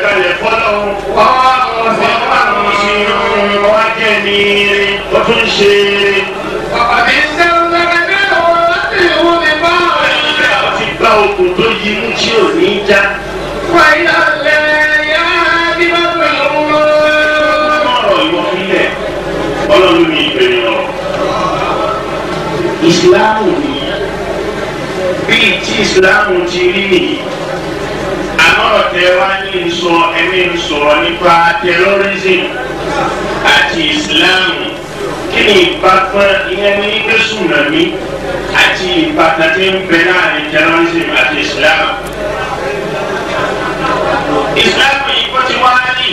kalẹ̀ fọ́lọ́hún. Wọ́n wá jẹ́ ní ó tún ṣe. Ó ti gba okùn tó yí mú tí ò ní já. Ọ̀rọ̀ ìwọ fílẹ̀ ọlọ́run ní ìbẹ̀rẹ̀ ọ̀rọ̀. Ìsìláàmù ni bí tí ìsìláàmù ti rí nìyí. Àmọ́ ọ̀tẹ̀ wa ní sọ ẹni sọ̀rọ̀ nípa terrorism àti ìsìláàmù. Kí ni ìbátan ìyẹn ní gbésùnàmí àti ìbátan tí ń bẹ láàrin terrorism àti ìsìláàmù? Ìsìláàmù yìí kó ti wá ní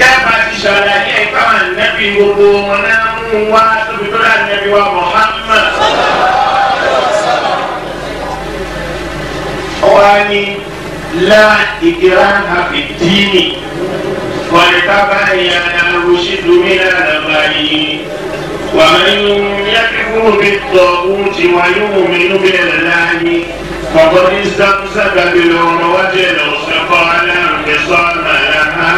yàrá ti ṣàlàyé ẹ̀ka ànábì gbogbo wọn náà ń wá tóbi tó dá ànábì wa Muhammad. Wọ́n ní la ikraha fi dini qad tabayyana rushdu minal ghayyi wa man yakfur bit-taghuti wa yu'min billahi faqad istamsaka bil-urwatil wuthqa la infisama laha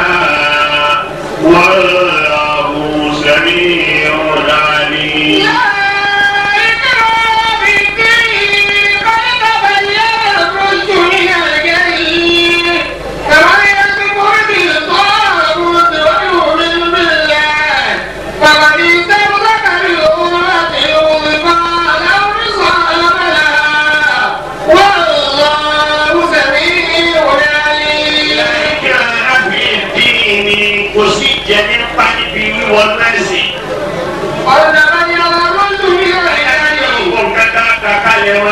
wallahu sami'un 'alim.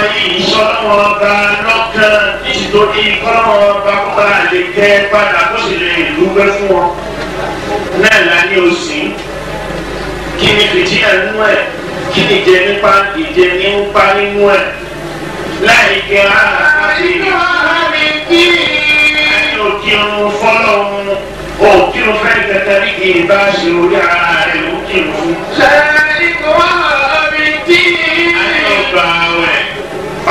Ọba lọ́kàn nítorí kọ́lọ́wọ́ ọba kọ́ba lè kẹ́ padà kó sì lè dúpẹ́ fún ọ. Náà la ní òsì. Kí ni fìtíyà nínú ẹ̀? Kí ni ìjẹ nípa ìjẹ nípa nínú ẹ̀? Láì kẹ́ àti ẹni òkìrun fọlọ́run òkìrun fẹ́ kẹta ní kì í bá ṣe orí ara rẹ̀ ló kìrun fún. Àti ọgbà rẹ̀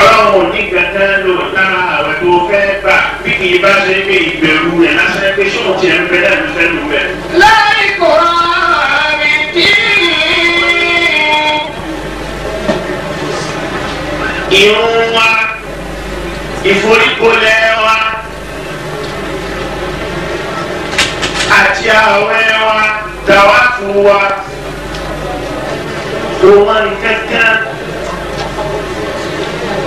ọlọ́run ò ní gbẹ̀tẹ́ lò lára àwẹ̀ tó fẹ́ gbà bí kì í bá ṣe pé ìbẹ̀rù rẹ̀ lásán pé ṣóun tiẹ̀ ń bẹ náà ló fẹ́ lù rẹ̀. Ìrun wa, ìforíkolẹ̀ wa, àti àwẹ̀ wa, tàwáfù wa, kò wọ́n kankan.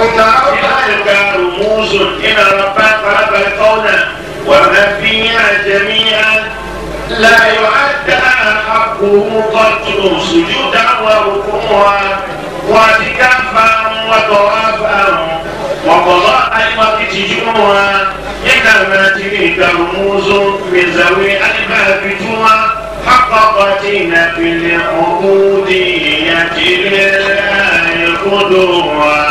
تلك رموز إن ربك خلق الكون وما فيها جميعا لا يؤدى حقه قط سجودا وركوعا واعتكافا وطوافا وقضاء الوقت جمعا إنما تلك رموز من ذوي الألباب حققتنا في العبودية لله قدوة.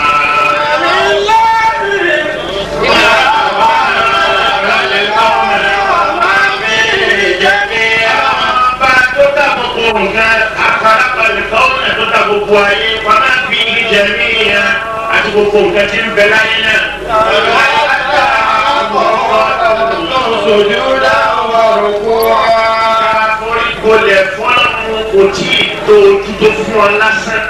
Gbogbo ayé wàá fi jẹ̀mí ya àti gbogbo nǹkan tí ń bẹ láyé náà. Àforíkolẹ̀ fọ́lọ́run kò tí ì tó ojú tó fún ọ lásán.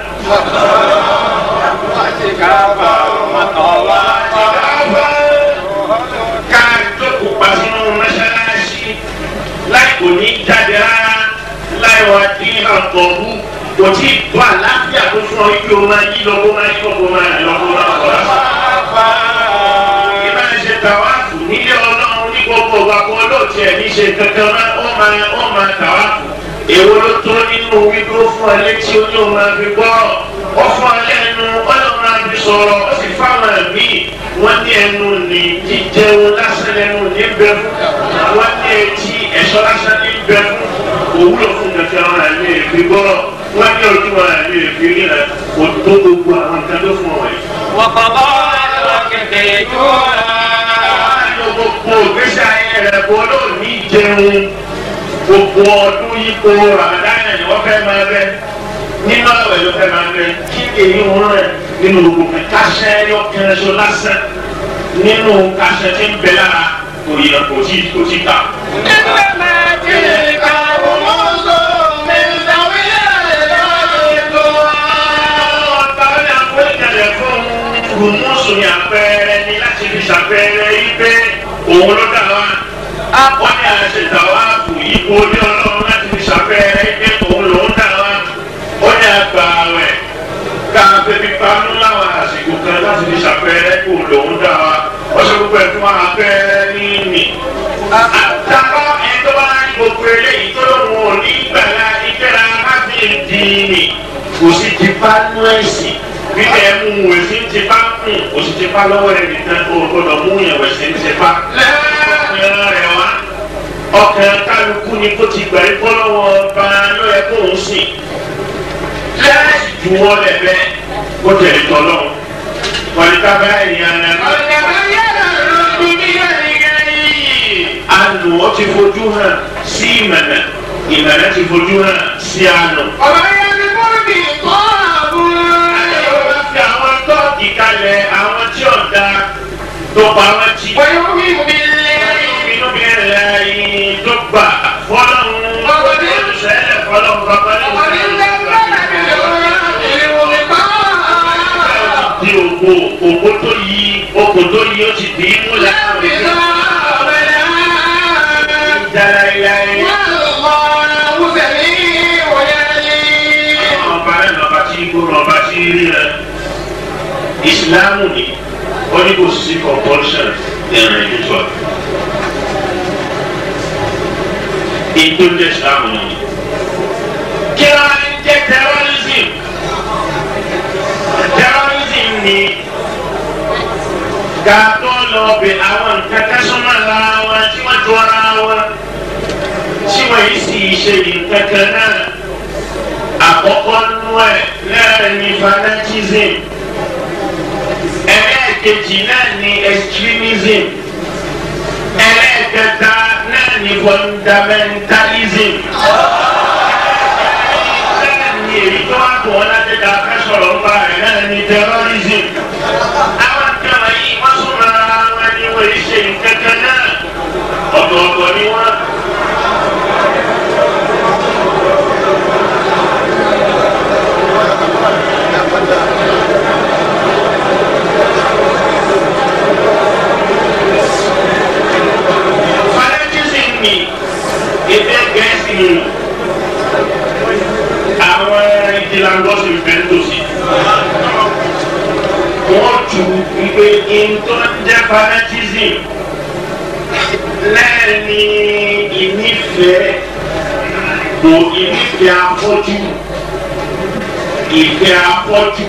Ká jókòó pa sínú mọ́ṣáláṣí láì kò ní jáde rárá láì wá dín àtọ̀hún. Kò tí ì tó àlàáfíà tó fún ọ wípé o máa yí lọ kó máa yí bọ̀ kó máa lọ kó máa bọ̀ lásán. Ìbá ń ṣe tàwáàfù nílé ọlọ́run ní gbogbo ọgbà kan olóòtú ẹ̀ ní ṣe kankan máa ó máa tàwáàfù. Èwo ló tó nínú wípé ó fún ọ létí ó ní o máa fi gbọ́rọ̀. Ó fún ọ lẹ́nu ó lọ́ máa fi sọ̀rọ̀ ó sì fáwọn ẹ̀mí. Wọ́n ní ẹnu ní jíjẹun lásán lẹ́nu ní bẹ fún. Wọ́n ní etí ẹ̀ṣọ́ lásán ní bẹ fún. Òwúlò fún kankan wọn àlè fi gbọ́rọ̀. Wọ́n ní ojú wọn àlè fi ríran kò tó gbogbo àwọn nǹkan tó fún ọ yìí. Gbogbo ìgbésí ayé rẹ̀ bó ló ní jẹun gbogbo ọdún yípo Ramadan ni wọ́n fẹ́ máa bẹ nínú àwẹ̀ ló fẹ́ máa bẹ kí èyí ń rẹ̀ nínú gbogbo kásẹ̀ yọ kẹrẹsọ lásán nínú kásẹ̀ tí ń bẹ lára kò yẹ kò sí kò sí ta. Rùmúsù ni àpẹẹrẹ ni láti fi ṣàpẹẹrẹ yí pé òun ló dà wá. Wọ́n ní àṣetàwáàfù yípo ní Ọlọ́run láti fi ṣàpẹẹrẹ yí pé òun lòún dà wá. Ó ní àgbà àwẹ̀ ká febi pamọ́ láwọn àsìkò kan láti fi ṣàpẹẹrẹ kó lòún dà wá. Wọ́n ṣe gbogbo ẹ̀ fún àpẹẹrẹ ní nì. Àtàkọ́ ẹni tó bá ní gbogbo eléyìí tó lóun ò ní gbàlá ìjẹ́ra má fi dì ní. Kò sí ti bá nú ẹ̀sìn. Bíbẹ̀ mú wẹ̀sí ń ti bá kùn, kò sì ti bá lọ́wọ́ rẹ̀ nìkan kó o gbọ́dọ̀ mú yẹn wẹ̀sí ń ti bá. Lẹ́yìn rẹ̀ wá, ọkàn kálukú ni kó ti gbà ikọ́ lọ́wọ́ ọba ló yẹ kó ń sìn. Lẹ́yìn ju wọ́n lẹ̀ bẹ́ẹ̀ kó tẹ̀lé tọ́lọ́. Kọ̀lítà báyìí yẹn náà. Àánú ó ti fojú hàn sí ìmọ̀nà, ìmọ̀nà ti fojú hàn sí àánú. Ìkàlẹ̀ àwọn tí ò da tó pa wọ́n ti. Inú bí ẹ̀yìn tó gbà fọlọ́run. Olùsẹ̀lẹ̀ fọlọ́run bàbá ní ìlú. Di òkò òkò tó yí òkò tó yí ó ti dì í mú láàrin. Ìdáláyáyé. Ọba náà lọ́ba tí gbóná ọba tí rí rẹ̀. Ìsìláàmù ni ó ní kò sí compulsion in religion. Ètò ìjẹ́ ìsìláàmù ni. Kí ló ń jẹ́ terrorism? Terrorism ni ká tó lọ bẹ àwọn nǹkan kásánmọ́ ara wọn tí wọ́n jọ ara wọn tí wọ́n yìí sì ṣe nǹkan kan náà. Àkọ́kọ́ nú ẹ̀ náà ni fanatism. Ẹlẹ́ẹ̀kejì náà ni extremism. Ẹlẹ́ẹ̀kẹta náà ni fundamentalism. Náà ni èyí tó wá kó wọn láti dá fẹ́ sọ̀rọ̀ nípa rẹ̀ náà ni terrorism. Àwọn nǹkan wọ̀nyí wọ́n súnmọ́ ara wọn ni wọ́n yìí ṣe nǹkan kan náà. Ọ̀tọ̀ọ̀tọ̀ ni wọ́n. Fanatism ni èdè Gẹ̀ẹ́sì ni àwọn ìdílangọ́sì bẹ́ńtòsì. Wọ́n tu wípé nǹkan jẹ́ fanatism náà ni ìnífẹ̀ẹ́ kò ìnífẹ̀ẹ́ afọ́jú ìfẹ́ afọ́jú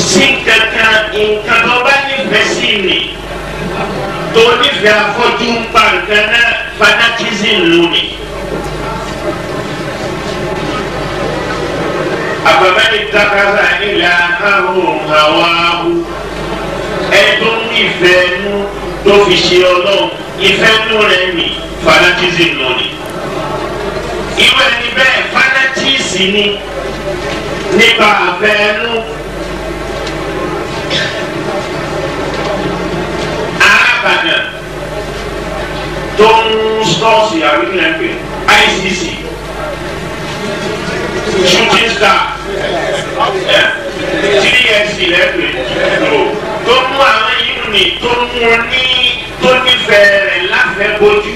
sí kankan nǹkan tó bá nífẹ̀ẹ́ sí ni tó nífẹ̀ẹ́ afọ́jú ń pa nǹkan náà fanatism lónìí. Àbàbá ìtàkàtà ilẹ̀ ahọ́n àwáhu ẹni tó ń ìfẹ́ nú tó fi ṣe Ọlọ́run ìfẹ́ nú rẹ̀ ní fanatism lónìí. Irú ẹni bẹ́ẹ̀ fanatism ni nípa àfẹ́ nú. Arábàdàn tó ń sọ́ọ̀sì àríkìlẹ̀ ICC shooting star 3SC lẹ́pẹ̀ tó mú àwọn yìí ní tó mú ní tó nífẹ̀ẹ́ rẹ̀ láfẹ̀ẹ́ bójú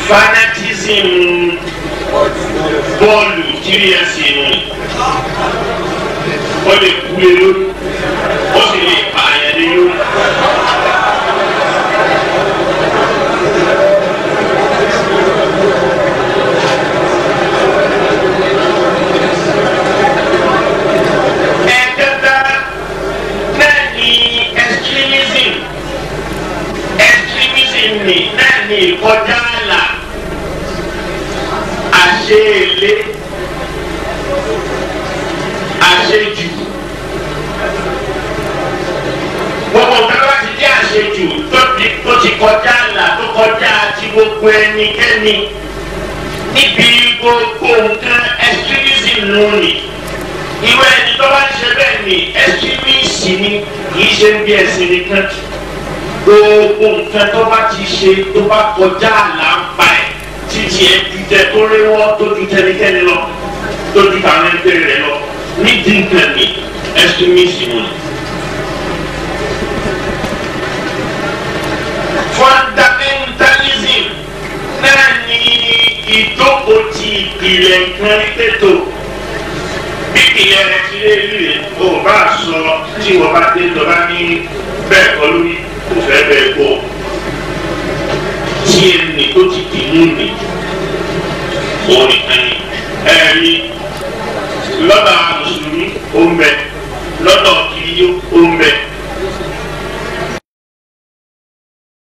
fanatism bọ́ọ̀lù 3SC nù ó lè kú lé lórí ó sì lè pààyàn lé lórí. Ẹ̀kẹta náà ni extremism. Extremism ni náà ni ìkọjá àlà àṣeèlé àṣejù. Gbogbo nǹkan bá ti jẹ́ àṣejù tó ti kọjá àlà tó kọjá ti gbogbo ẹnikẹ́ni níbi gbogbo nǹkan extremism nù ni. Irú ẹni tó bá ń ṣe bẹ́ẹ̀ ni extremist ni kì í ṣe ń bí ẹ̀sìn nìkan. Gbogbo nǹkan tó bá ti ṣe tó bá kọjá àlà ń pa ẹ̀ títí ẹ̀ ju tẹ tó réwọ́ tó ju tẹnikẹ́ni lọ tó ju tàwọn ẹgbẹ́ rẹ̀ lọ nídìí nǹkan mi extremism ni. Fundamentalism náà ní ìjókòó ti ìpìlẹ̀ nǹkan pẹ̀tọ́ bí ìpìlẹ̀ rẹ̀ ti lé rí rẹ̀ o bá sọ tí wọ́n bá dé lọ́ba ní bẹ́ẹ̀ kọ́ lórí kò fẹ́ bẹ́ẹ̀ gbọ́ tí ẹnì tó ti dì mú mi òun nìkan ni ẹ̀rí lọ́dọ̀ mùsùlùmí ó ń bẹ lọ́dọ̀